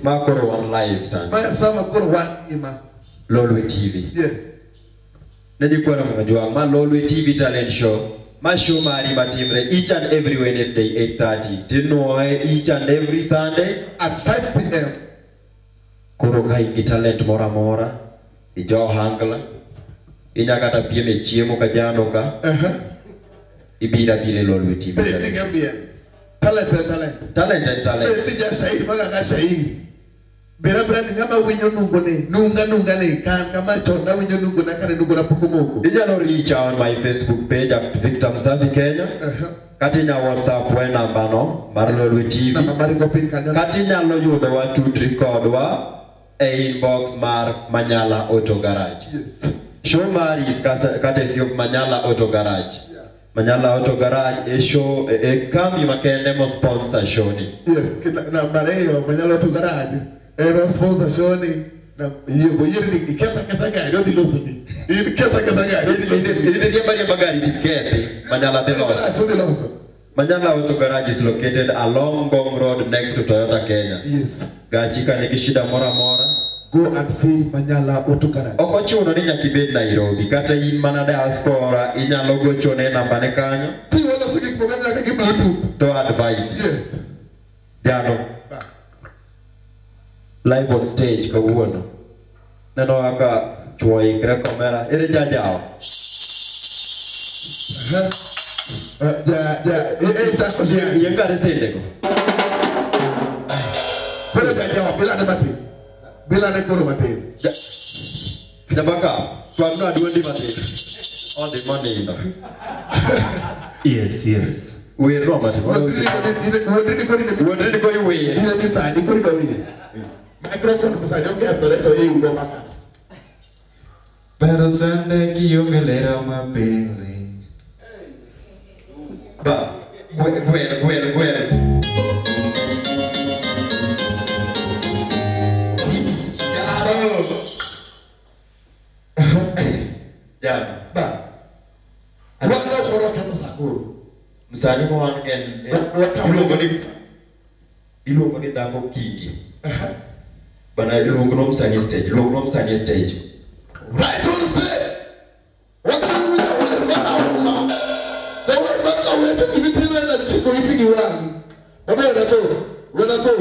Ma koro wan live sani. Ma sama koro wan ngima. Lolwe TV. Yes. Ne jikwara mwajuang' ma Lolwe TV Talent Show. Ma show mari matimre each and every Wednesday 8:30. Tinuoye each and every Sunday at 5 p.m. Koro ka in gi talent moro amora, ijo ohangla, inya kata piem e chiemo ka jano ka. Ibiro abira e Lolwe TV. Talent and talent. Talent and talent. Be ja shairi maga ka shairi. Bera bera ni ngama winyo nungo ne, nunga nunga ne kan kama chon na winyo nungo na kare nungo na poko moko. Inyalo reach out on my Facebook page at Victor Msafi Kenya. Kata inya WhatsApp we namba no mar Lolwe TV. Namba mar go piny kanyo. Kata inyalo yudo wa tudri kodwa e inbox mar Manyala Auto Garage. Yes. Show mari is courtesy of Manyala Auto Garage. Yeah. Manyala Auto Garage e show e kambi makende mo sponsor show ni. Yes, namba ariyo Manyala Auto Garage. Ero sponsor show ni na yie yier ni iketha ketha gari odhi loso ni. In ketha ketha gari odhi loso ni. Idhi riemba riemba gari tikethi Manyala dhi loso. Odhi loso. Manyala Auto Garage is located along Ngong Road next to Toyota Kenya. Yes. Gachi ka nigi shida moro amora, go and see Manyala Auto Garage. Ok ochuno ni nyaka ibed Nairobi, kata in mana diaspora inyalo gochone namba ne kanyo. Ti waloso gik moko nyaka gi Bluetooth. To advice. Yes. Jano. Live on stage kawuono. Neno kaka chuo ikre komera. Ere jajawa. Ja ja chako Yien kare sende go. Koro jajawa bilane matin. Bilane koro matin. Jabaka, twakno aduondi matin. Odhi monindo. Yes, yes. Wer no matin. Wuondri ni koro iwer. Ine ni sani koro idwa wer. Microphone msani okethore to iumo maka. Pero sende kiongelera mapenzi. Ba, gwel gwel gwel. Jano. Ba. Wanga koro ketho sakuru. Msani ma wan en iluongo ni dhako Kiki. Bana iluongo no msani stage, iluongo no msani stage. Right on stage. Watu wer mana uma. Wer maka weto kimitime na chiko itigi wangi. Obe na to, wena to.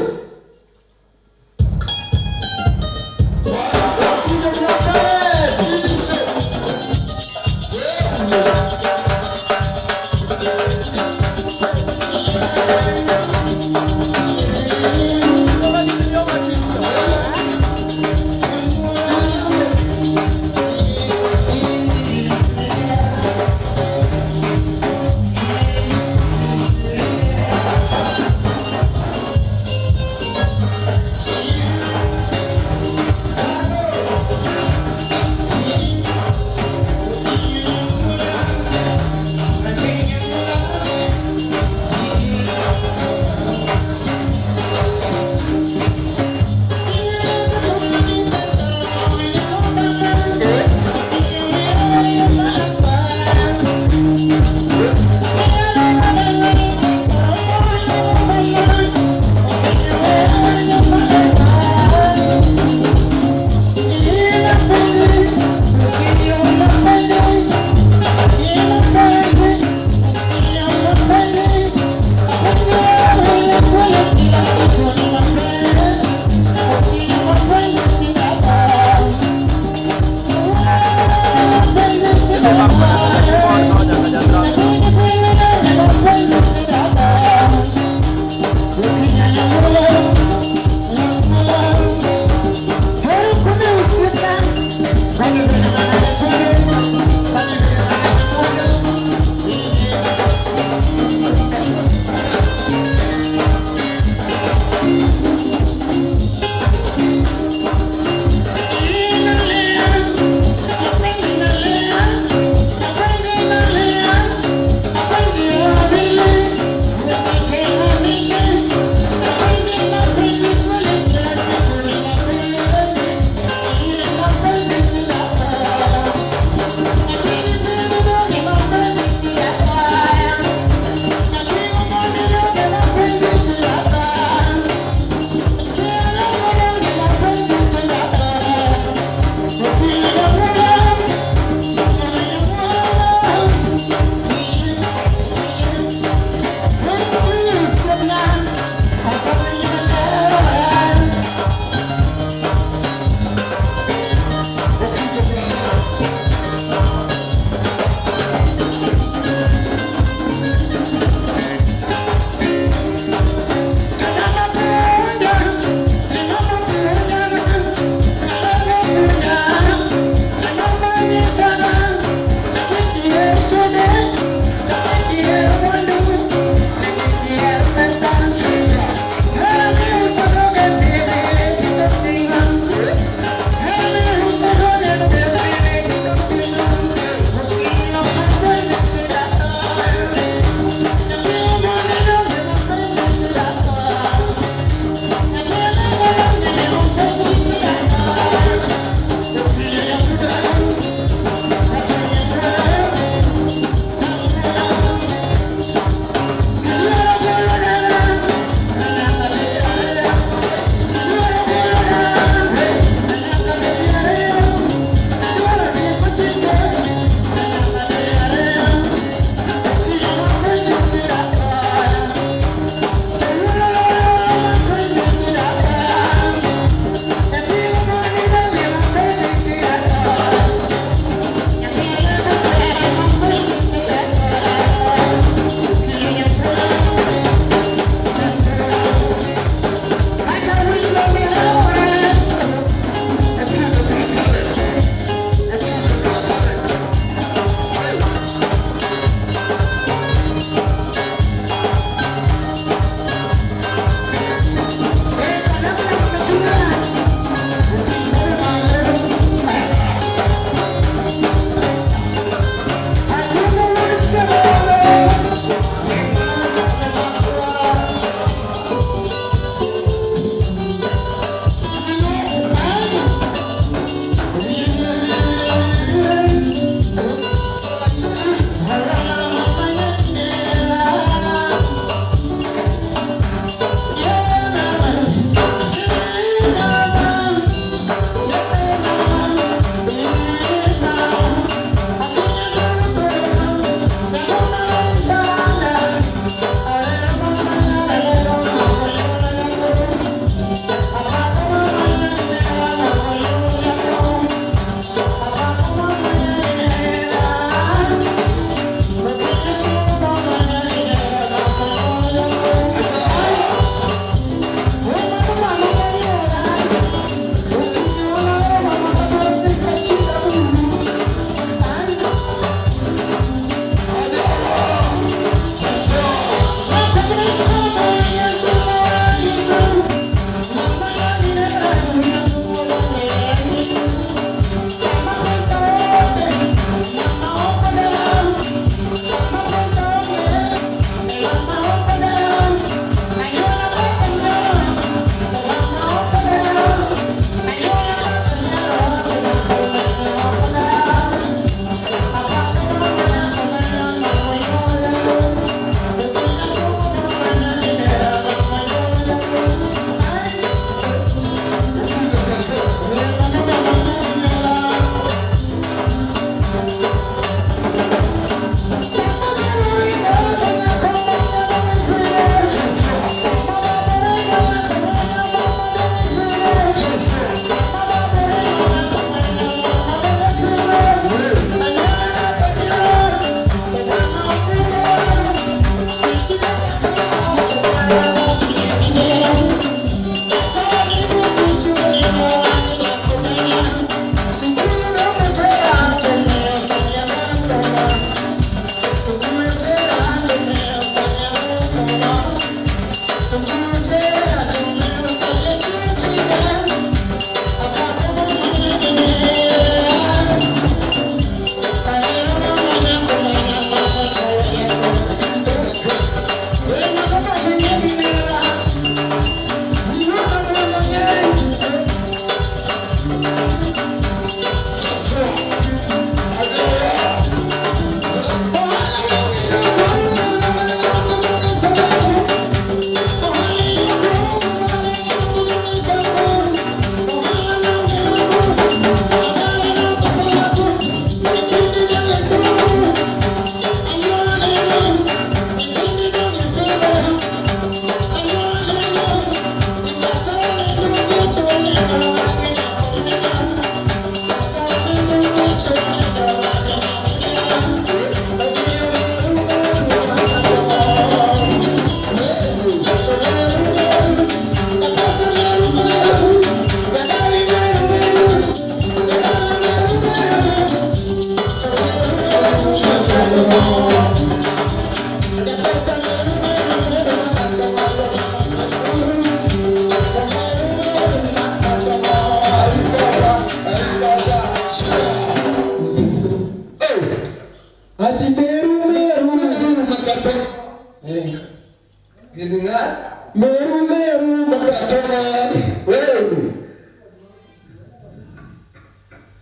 Meru meru makatona. Wewe.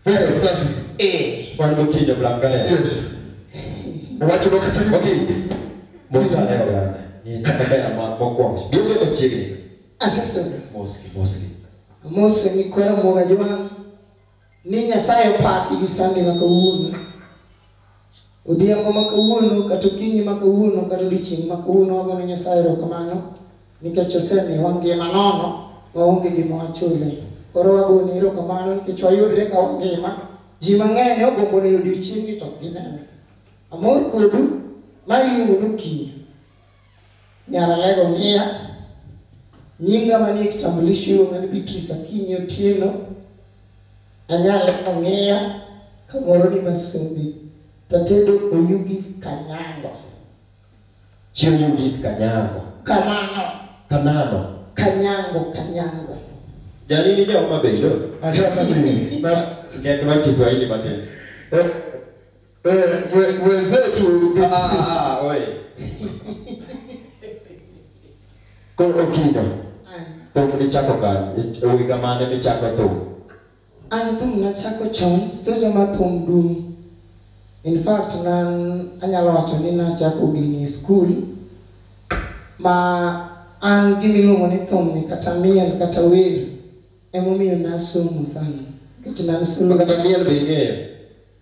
Wewe safi. Wan gokinyo Black Karen. Yes. Wacho kata Okay. Mosa ne oganda. Ni nyaka ma mokwongo. Bioke machiegni. Asesodo. Moski moski. Amoso ni kwera moga jwang'. Ni Nyasaye opaki gi sani ma kawuono. Odhiambo ma kawuono, kata okinyi ma kawuono, kata odiochieng' ma kawuono wagono Nyasaye erokamano nikech osemiyowa ngima nono waonge gima wachule. Koro wagone erokamano nikech wayudre ka wangima. Ji mang'eny ogombo neno odiochieng'ni to ok ginene. Amor kodu ma iluongo ni Okinyo. Nyar Alego ng'iya. Nyinga manie kitambulisho iluonga ni Beatrice Akinyi Otieno. Anyalo ong'iya kamoro ni Masumbi. Tatedo Oyugis Kanyango. Chi Oyugis Kanyango. Kamano. Kanano. Kanyango, Kanyango. Jani ni ja Homa Bay do? Acha kadi. Na Ng'e Kiswahili matin. Wenzetu Oi. Koro Okinyo. Thum nichako kanye? Higa mane michako thum? An thum nachako chon, stoja mar thum duong'. In fact, nan anyalo wacho ni nachako gini e skul ma an gimiluongo ni thum ni kata miel kata wer emomiyo nasomo sana. Nikech nan solo Kata miel be ing'eyo?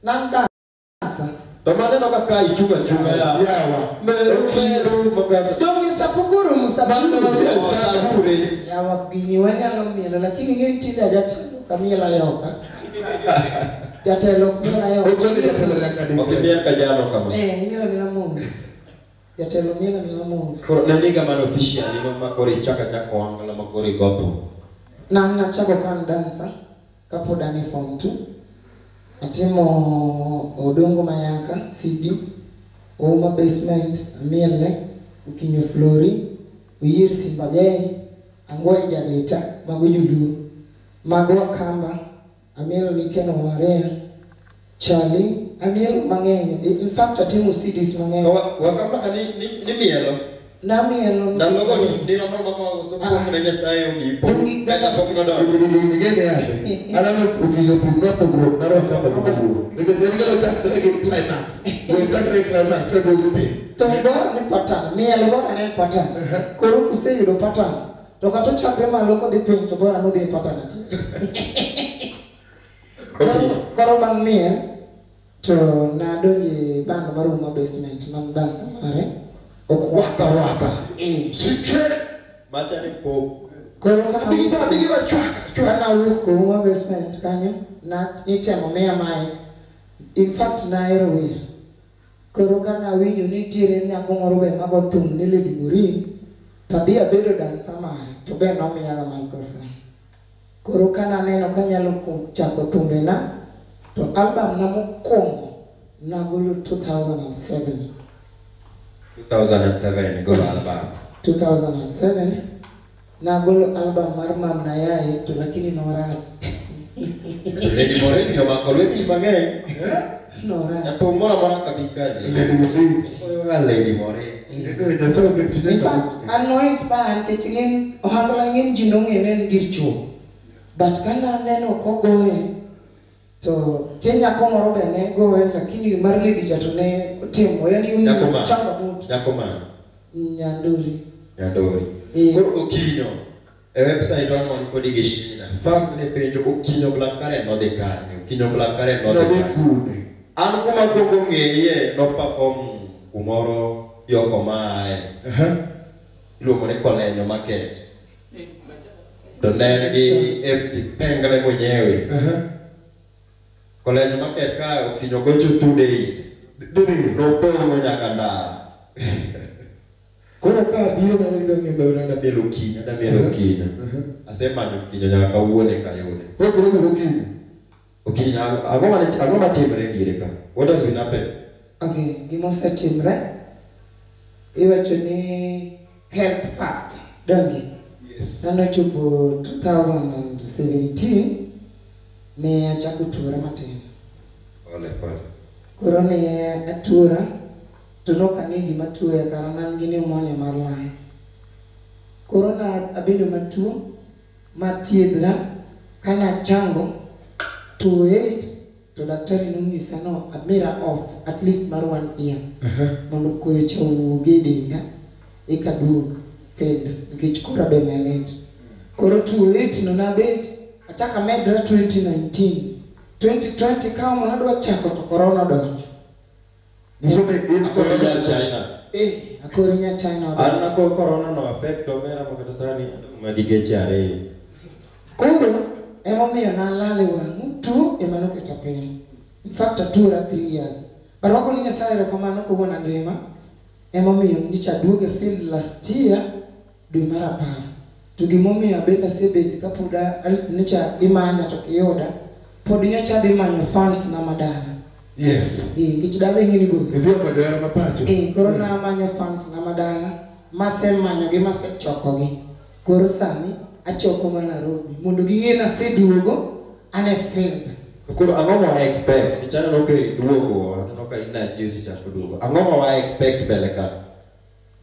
Nan dansa. To maneno kaka ichungo achunga ya. Yawa. Meru meru makata. Donge sapukuru musaburu. Sabure. Yawa gini wanyalo mielo lakini ng'eny tinde jatelo kamiel ayoka. Jatelo ok miel ayoka. Okoni jatelo nyaka Ok imiel ka jalo kama. Imielo amila mos. Jatelo mielo amila mos. Koro ne ni kamano officially ma koro ichako achaka ohangla ma koro igo thum. Nan nachako ka an dancer kapod an e form 2. Atimo Odongo Mayaka CD, Ouma Basement, Amiele, Okinyo Flori, Oyir Simba Jai, Ang'oe Jarita, mago joluo, mago Wakamba, amielo ni Ken Maria, Charlie, amielo mang'eny. In fact atimo CDs mang'eny. Wakamba ka ni mielo. Namielo. Ndalogo ni romo mako uso pok ne Nyasaye omiyi pok. Pesa pok nodonjo. Ing'e yande. Aneno Okinyo pur nopogruok mar Wakamba gi joluo. Nikech en gino chakre gi climax. We chakre gi climax e duogo piny. To bora ni pattern, miel bora ne en pattern. Koro kuseyudo pattern, to kata ochakre malo kodhi piny to bora nodhi e pattern achiel. Koro bang' miel to nadonje band mar Ouma Basement, nan dance mare. Waka waka. Sike. Macha ni pok. Koro kaka Bigi ba bigi ba chwak chwak. Kana wuok Ouma Basement kanyo, nitemo miya mic. In fact nahero wer. Koro kana winjo ni nitiere nyako moro be mago thum ni Lady Morin, tadhi abedo dansa mare, to be nomiyaga microphone. Koro kana neno kanyalo chako thumbena, to album na mokwongo nagolo 2007. 2007 igolo album. 2007 nagolo album mar Mam Nayaye to lakini norach. Lady Morin omako lwet ji mang'eny. Norach. Jathum moro amora kabi ka Lady Morin. Lady Morin. Nyasaye oket In fact, an no inspire nikech ng'eny ohangla ng'eny ji nong'e ne en gir chuo. But kana aneno kogoye to tie nyako moro be ne goye lakini mar Lady cha to ne otimo yani Nyako ma? changamoto. Nyako mane? Nyandori. Nyandori. Koro Okinyo e website wan kodi gi shida. Fans ne penjo Okinyo Black Karen nodhi kanye? Okinyo Black Karen nodhi Nodhi kanye? kune. An kuma kwongo ng'eye no perform kumoro yoko mae. Iluongo ni Kolenyo Market. To ne en gi MC Pengle mwenyewe. Kolenyo Market ka Okinyo gocho 2 days. Diriyo. Nopong'o nyaka ndara. Koro ka abiro neno ng'e nada mielo Okinyo, ada mielo Okinyo. Asemanyo Okinyo nyaka kawuono eka ayude. Koro koro Okinyo. Okinyo, ang'o matimre diere ka? What has been happening? Okay, gimosetimre iwacho ni health first, donge? Yes. Nanochopo 2017 ne achako tuora matin. Pole pole. Koro ne atuora to nok ang'e gima tuoya kara ne an gi pneumonia mar lungs. Koro na abedo matuo mathiedhra kana chango 28 to daktari nonyisa no amira off at least mar 1 year mondo koyo cha owuog e denda eka duog kendo nikech koro be ne lit. Koro 28 no nabet achako amedra 2019 2020 kaomo nadwa chako to korona odonjo. Nyiso ni in Akoro nyar China. Akoro nya China. An nako korona no affect omera makata sani magi geche ariyo. Koro emomiyo nalal e wang'u tuo ema noketa piny. In fact atuora 3 years. But wako ni Nyasaye erokamano kowuon angima. Emomiyo nyicha aduogo e field last year dwe mar 10. To gimomiyo abende asebet kapod nyicha imanya to ok iyuda. Pod nyocha adhi manyo fans na madala. Yes. Nikech dala ing'e ni bor. Idhi omo johera ma pacho. Koro namanyo fans na madala masemanyogi masechokogi. Koro sani achoko ma Nairobi mondo ging'e ni aseduogo an e field. Koro ang'o ma wa expect? Nikech aneno ka iduogo, aneno ka energy osechako duogo. Ang'o ma wa expect mbele ka?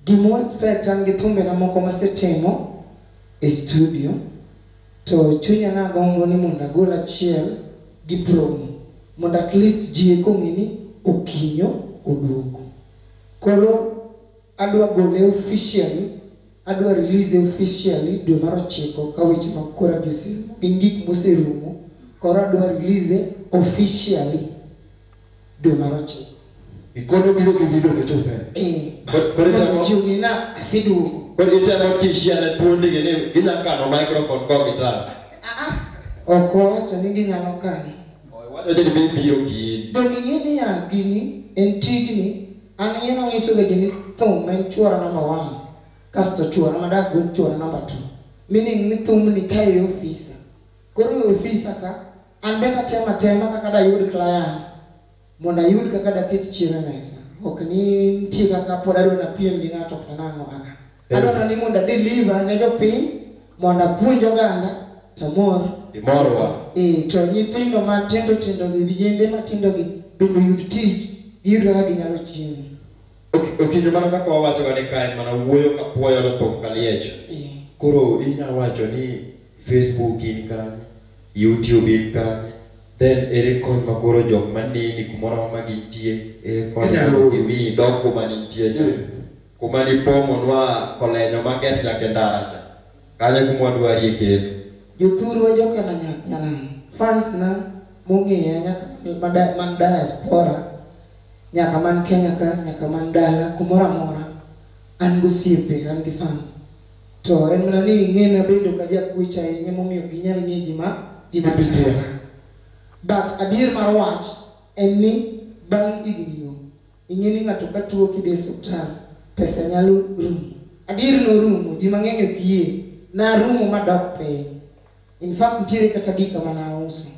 Gima expect an gi thumbena moko masetimo e studio to chunya nagombo ni mondo agol achiel gi promo mondo at least ji eka ong'e ni Okinyo oduogo. Koro adwa gole officially, adwa release officially dwe mar 9 ka weche mag kora gi oserumo. Gin gik moserumo, koro adwa release officially dwe mar 9. Ikono biro gi video ne chuthe. Koro itemo Ji ong'e na aseduogo. Koro itemo tishia ne thuondi gi ni ginyalo kano microphone go gitar. Ok wawacho ni ginyalo kano. Wacho ni biro gi. To ging'e ni ya gini en tijni an ng'e nang'iso ga ji ni thum en chuora namba 1 kasto chuora madak go chuora namba 2. Meaning ni thum ni ka e ofisa. Koro e ofisa ka an bende atemo atema kaka dayud clients mondo ayud kaka daket chiemo e mesa. Ok ni nitie kaka pod adwa napiem gi ng'ato kata nang'o kaka. Adwa ni mondo adeliver ne jopiny mondo apuonj oganda tamor. Imorwa. To nyithindo matindo tindo gi vijende matindo gi bende oyud tich, giyud kaka ginyalo chiemo. Okinyo mana kaka wawacho ga ni kae mana wuoyo ka puoyo to thum ka liech. Koro inyalo wacho ni Facebook in kanye, YouTube in kanye, then ere kony ma koro jok maneni kumoro amora ma gintie, ere kony ma gimiyi dok kuma nintie cha. Kuma nipomonwa kolenyo maket nyaka e ndara cha. Kanyo kuma wadwarie kendo. Jothurwa joka na Nyalam, fans na mong'eya nyaka man diaspora, nyaka man Kenya ka, nyaka man dala, kumoro amora, an gosiepe, an gi fans. To en mana ni ing'e nabedo ka jakuech ahinya momiyo ok ginyal ng'e gima timore. But adier mar wach en ni bang' higni go, ing'e ni ng'ato ka tuo kidhi e osiptal, pesa nyalo rumo. Adier norumo, ji mang'eny ok yie. Narumo madok piny. In fact, nitiere kata gika mana auso.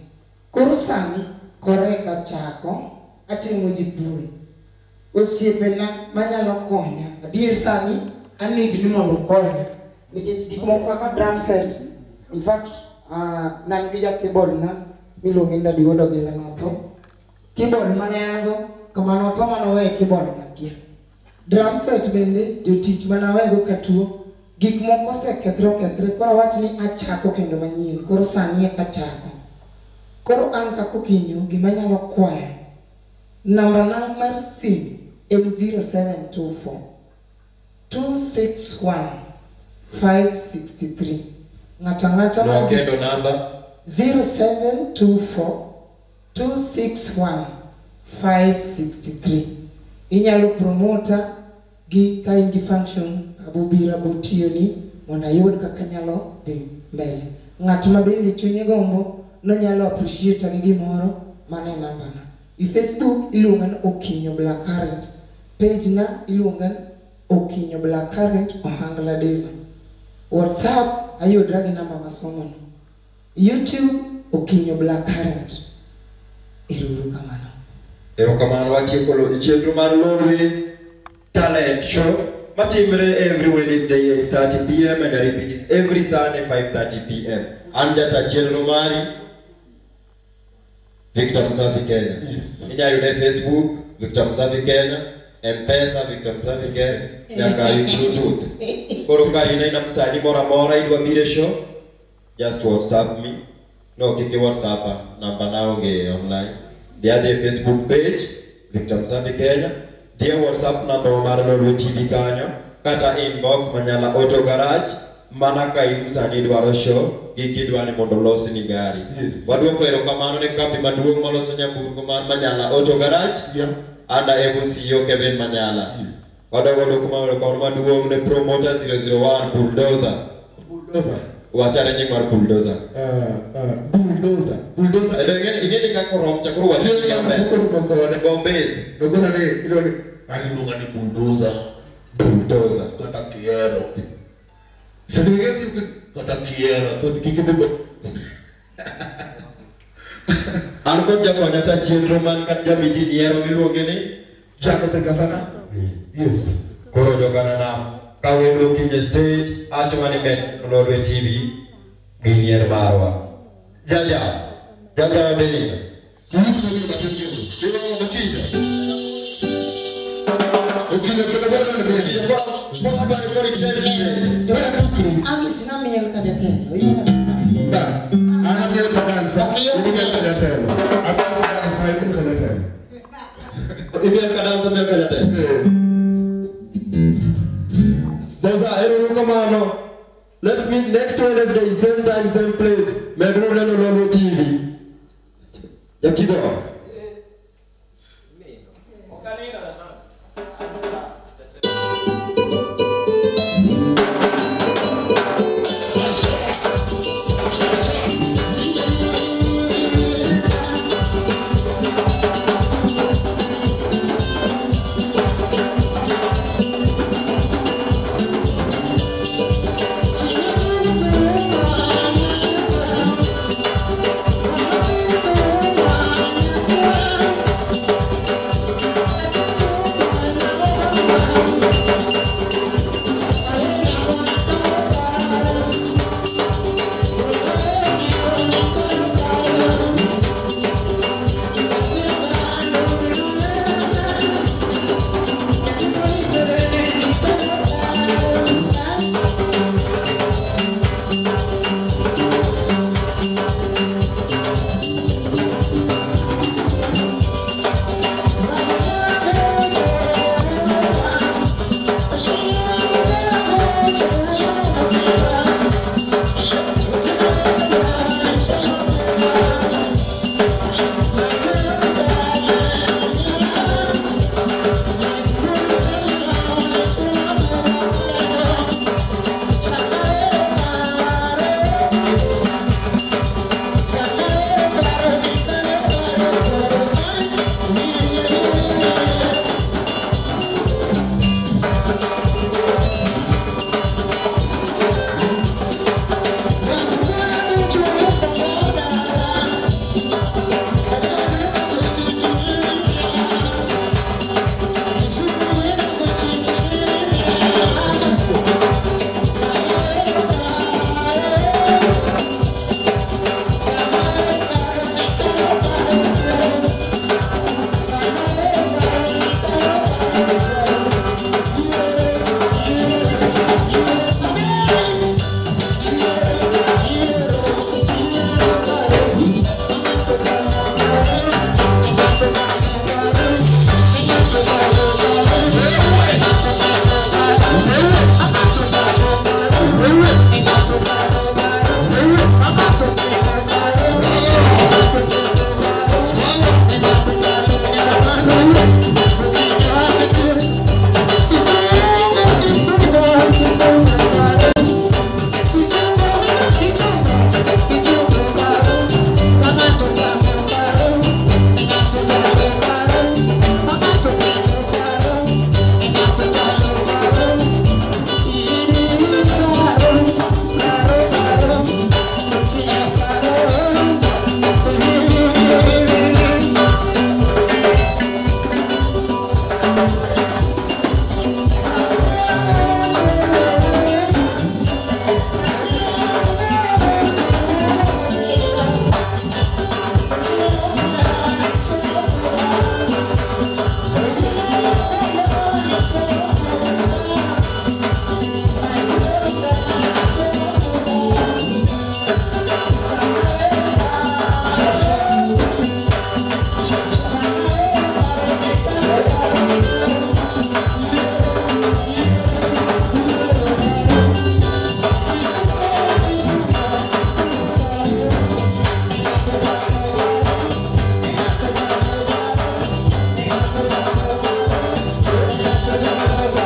Koro sani, koreka chako, atimo jipul. Osiepena manyalo konya. Adier sani, anid ni mondo okonya. Nikech gik moko kaka drum set. In fact, nan gi ja keyboard na, miluongo ni Daddy Wuod Ogila notho. Keyboard mane an go, kama notho manoweyo keyboard nakia. Drum set bende, jotich manawego katuo, gik moko osekethre okethre, koro awach ni achako kendo manyien, koro sani eka achako. Koro an kaka Okinyo, gima anyalo kwayo, namba na mar simu en 0724 261 563. Ng'ato ang'ata No kendo namba 0724 261 563. Inyalo promota gi ka in gi function abobiro abotiyoni mondo ayud kaka anyalo dhi mbele. Ng'at ma bende chunye gombo nonyalo appreciate gi gimoro, mano e nambana. I Facebook iluonga ni Okinyo Black Current. Page na iluonga ni Okinyo Black Current Ohangla Deva. WhatsApp ayudra gi namba masomono. YouTube Okinyo Black Current. Erouru kamano. Erokamano watieko chenro mar Lolwe Talent Show matimre every Wednesday at 8:30 p.m. and I repeat is every Sunday 5:30 p.m. An jata chenro mari Victor Msafi Kenya. Yes. Inyalo yude Facebook Victor Msafi Kenya, M-Pesa Victor Msafi Kenya, nyaka Bluetooth. Koro ka in aina msanii moro amora idwa biro e show, just WhatsApp me. No, kik i WhatsApp, namba na onge online. Dhi adhi e Facebook page, Victor Msafi Kenya. Dhi e WhatsApp namba mar Lolwe TV kanyo, kata inbox Manyala Auto Garage, mana ka in msanii dwaro show, gi kidwa ni mondo olosni gari. Yes. Waduoko erokamano ne kambi maduong' maloso nyamburko mar Manyala Auto Garage. Yeah. Under able CEO Kevin Manyala. Yes. Wadogo dwoko maduong' ne promoter 001 Bulldozer. Bulldozer. Wachane nying mar Bulldozer. Bulldozer. Bulldozer. Edo ing'e ni kaka orom cha koro wach Chieng' mane pok orumo kode. Gombezi. Nogona ni iluongo ni an iluonga ni bulldozer. Bulldozer. Kata kiero. Sasa kata kiero to kik idhi An kod jakonya ka chenro man kata jamijiniero miluonge ni Jaco the governor. Yes. Koro jogana nam ka welo kiny e stage acho mani med Lolwe TV gini en marwa. Jaja, jaja wadhi nindo. Angi sina miel ka jatelo. Imiel ka Bas. An amiel ka dansa, imiel ka jatelo. Amiel ka dansa, imiel ka jatelo. Imiel ka dansa, imiel ka jatelo. Sasa erokamano. Let's meet next Wednesday, same time, same place. Medru neno Lolwe TV. Yakibo. Thank you. Thank you.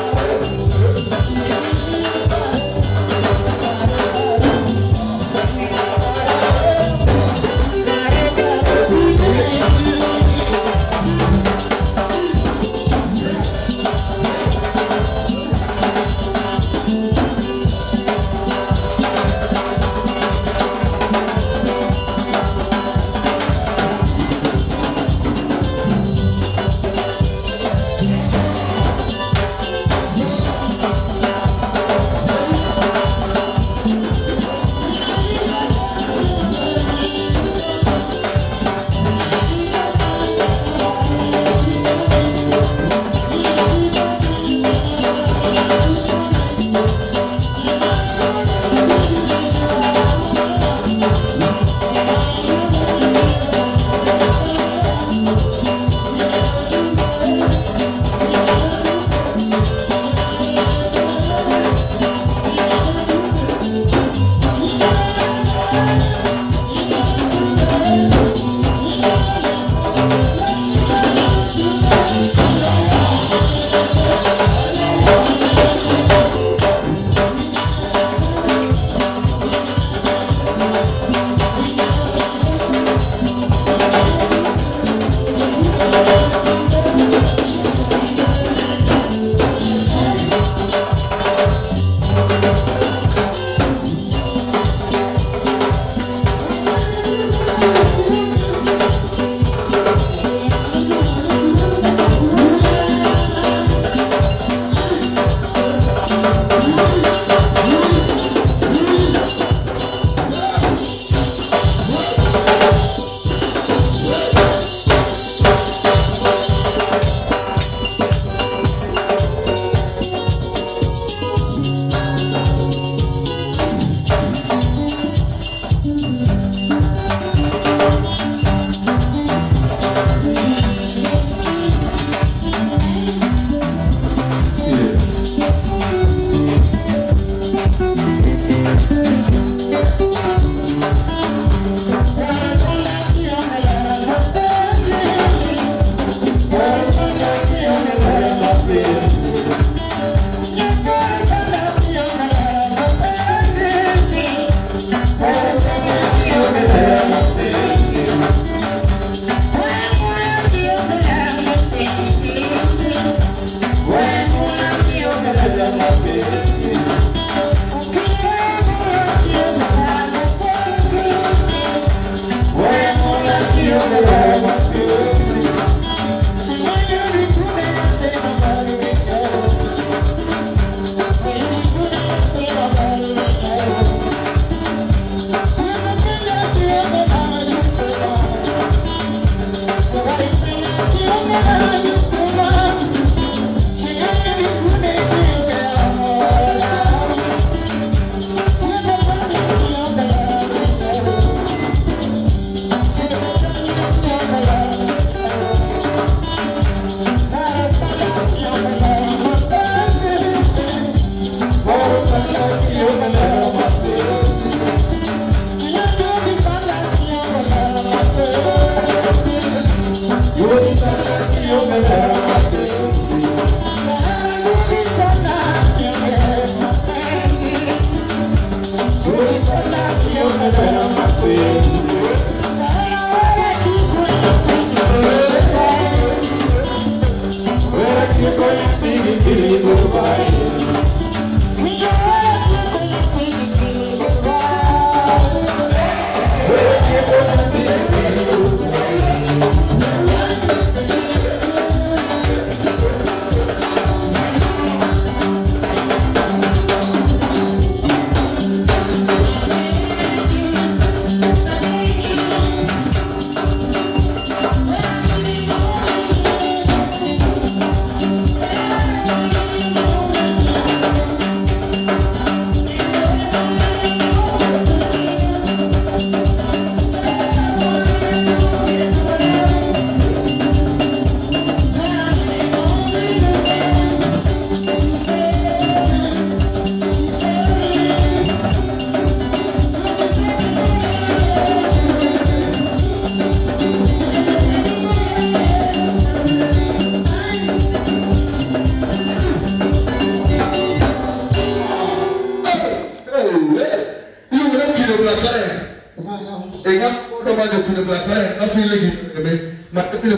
E ng'at mondo manyo pino black lion, afile gi eme. Ma pino